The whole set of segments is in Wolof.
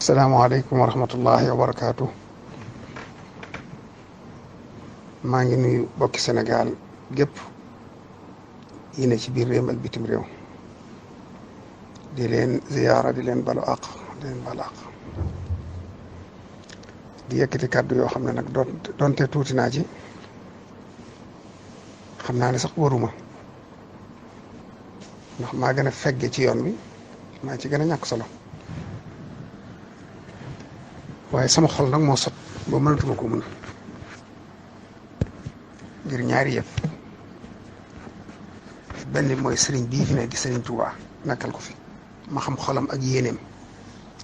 asalaamaaleykum wa rahmatullahi wa barakaatu. maa ngi nuyu bokki Sénégal gépp yi ne ci biir réew ak bitim réew di leen ziyaara di leen balu àq di leen balu àq di yëkkati kàddu yoo xam ne nag doonte tuuti naa ci xam naa ne sax waruma ndax maa gën a fegge ci yoon wi maa ci gën a ñàkk solo waaye sama xol nag moo sot ba mënatuma ko mën ngir ñaari yëpp benn bi mooy sëriñ bii fi ne di sëriñ Tuubaa nekkal ko fi ma xam xolam ak yéeneem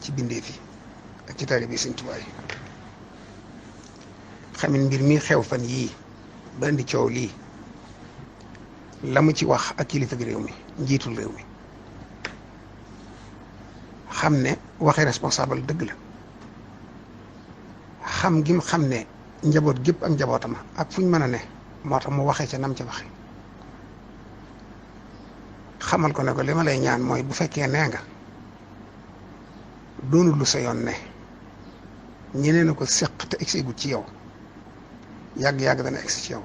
ci bindee fi ak ci taalibe sëriñ Tuubaa yi xamin mbir mi xew fan yii ba indi coow lii la mu ci wax ak kilifa gi réew mi njiitul réew mi xam ne waxi responsable dëgg la xam gi mu xam ne njaboot gépp ak njabootam ak fu ñu mën a ne moo tax mu waxee ca nam ca waxe xamal ko ne ko li ma lay ñaan mooy bu fekkee nee nga doonul lu sa yoon ne ñeneen na ko séq te egsi gut ci yow yàgg-yàgg dana egsi ci yow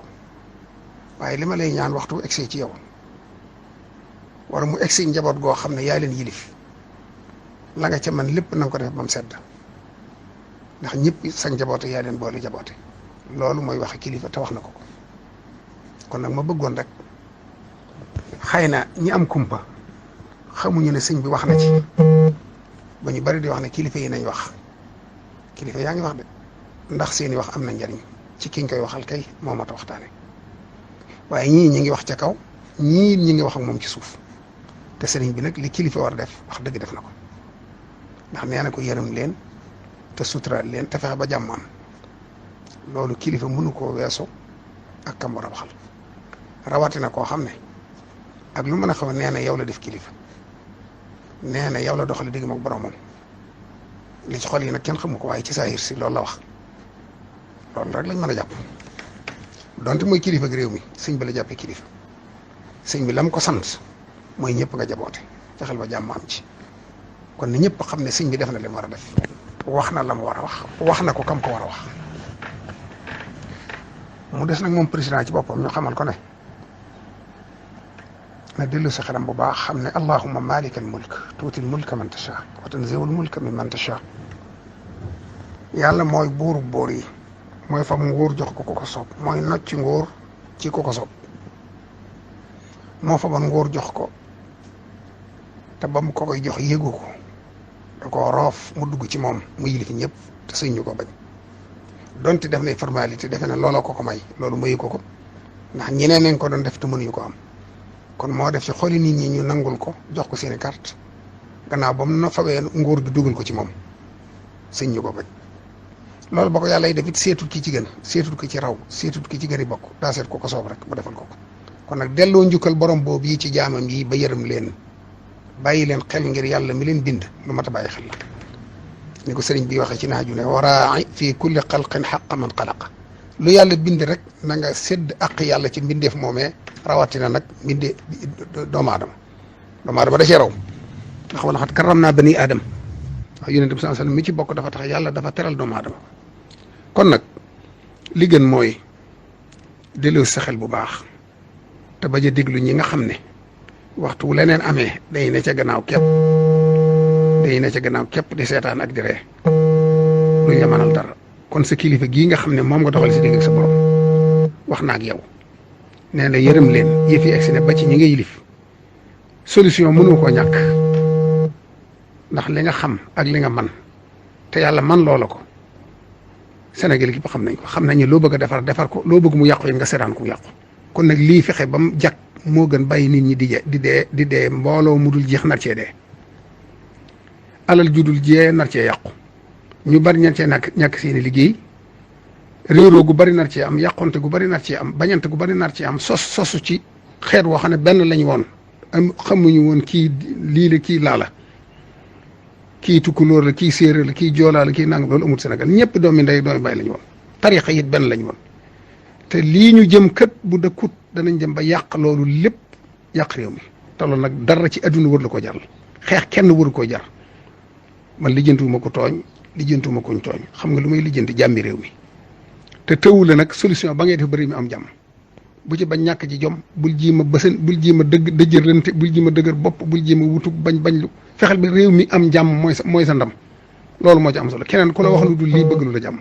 waaye li ma lay ñaan waxtu egsi ci yow wala mu egsi njaboot goo xam ne yaa leen yilif la nga ca man lépp na nga ko def ba mu sedd ndax ñëpp sa njaboote yaa leen boole jaboote loolu mooy waxe kilifa te wax na ko kon nag ma bëggoon rek xëy na ñi am kumpa xamuñu ne sëñ bi wax na ci ba ñu bari di wax ne kilifa yi nañ wax kilifa yaa ngi wax de ndax seeni wax am na njariñ ci kiñ koy waxal kay moo mat a waxtaane waaye ñii ñi ngi wax ca kaw ñii ñi ngi wax ak moom ci suuf te sëriñ bi nag li kilifa war a def wax dëgg def na ko ndax nee na ko yërëm leen te suturaal leen te fexe ba jàmm am loolu kilifa mënu koo weesu ak kam war a waxal rawatina koo xam ne ak lu mën a xaw nee na yow la def kilifa nee na yow la doxale digg ak boromam li ci xol yi nag kenn xamu ko waaye ci saahir si loolu la wax loolu rek lañ mën a jàpp donte mooy kilifa gi réew mi sëñ bi la jàppee kilifa sëñ bi lam ko sant mooy ñëpp nga jaboote fexeel ba jàmm am ci kon ni ñëpp xam ne sëñ bi def na li mu war a def wax na la mu war a wax na ko kam ko war a wax mu des nag moom président ci boppam ñu xamal ko ne na dellu si xelam bu baax xam ne allahumma malikal mulk tuutil mulka man tasha wa tanziul mulka min man tasha yàlla mooy buuru buur yi mooy fam nguur jox ko ko soob mooy nocci nguur ci ko soob moo fa ban nguur jox ko te ba mu ko koy jox yéegu ko da koo roof mu dugg ci moom mu yilif ñëpp te sëñ ñu ko bañ donte def nay formalité defe na looloo ko may loolu mayu ko ndax ñeneen nañ ko doon def te mënuñu ko am kon moo def ci xoli nit ñi ñu nangul ko jox ko seeni carte gannaaw ba mu na fawee nguur gi dugal ko ci moom sëñ ñu ko bañ loolu ba ko yàlla yi def it seetut ki ci gën seetut ki ci raw seetut ki ci gën i bokk daa seet ko soob rek mu defal ko kon nag delloo njukkal borom boobu yi ci jaamam yi ba yërëm leen bàyyi leen xel ngir yàlla mi leen bind lu mat a bàyyi xel la ni ko sëriñ bi waxee ci naaju ne waraai fii kulli xalqin xaqa man xalaqa lu yàlla bind rek na nga sédd ak yàlla ci mbindeef moomee rawatina nag mbinde doomu aadama da cee raw ndax wala xat karam naa bani aadama wax yonent bi sallallahu alayhi wasallam mi ci bokk dafa tax yàlla dafa teral doomu aadama kon nag li gën mooy delloo sa xel bu baax te bañ a déglu ñi nga xam ne waxtu wu leneen amee day ne ca gannaaw képp di seetaan ak di ree duñ la mënal dara kon sa kilifa gii nga xam ne moom nga doxal si digg ak sa borom wax na ak yow nee na yërëm leen yëf yi egsi ne ba ci ñi nga yilif solution mënu koo ñàkk ndax li nga xam ak li nga man te yàlla man loola ko Sénégal gi xam nañ ko xam nañ ne loo bëgg a defar ko loo bëgg mu yàqu yi nga seetaan ko yàqu kon nag lii fexe ba mu jag moo gën bàyyi nit ñi di dee mbooloo mu dul jeex nar cee dee alal judul jee nar cee yàqu ñu bari ñan cee ñàkk seeni liggéey réeroo gu bari nar cee am yàqonte gu bari nar cee am bañante gu bari nar cee am sosu ci xeet woo xam ne benn lañu woon am xamuñu woon kii lii la kii laa la kii tukkulóor la kii séeréer la kii joolaa la kii nangam loolu amul Sénégal ñëpp doomi ndey doomi bàyyi lañu woon tarixa it benn lañu woon te lii ñu jëm kët bu dëkkut danañ jëm ba yàq loolu lépp yàq réew mi te loolu nag dara ci adduna wër la ko jar xeex kenn waru koo jar man lijjantuwuma ko tooñ lijjantuwuma kuñ tooñ xam nga lu may lijjanti jàmmi réew mi te tëwu la nag solution ba ngay def bëri mi am jàmm bu ci bañ ñàkk ci jom bul ji ma bësën bul ji ma dëjërante bul ji ma dëgër bopp bul ji ma wutu bañ lu fexeel bi réew mi am jàmm mooy sa ndam loolu moo ci am solo keneen ku la wax lu dul lii bëgg lu la jàmm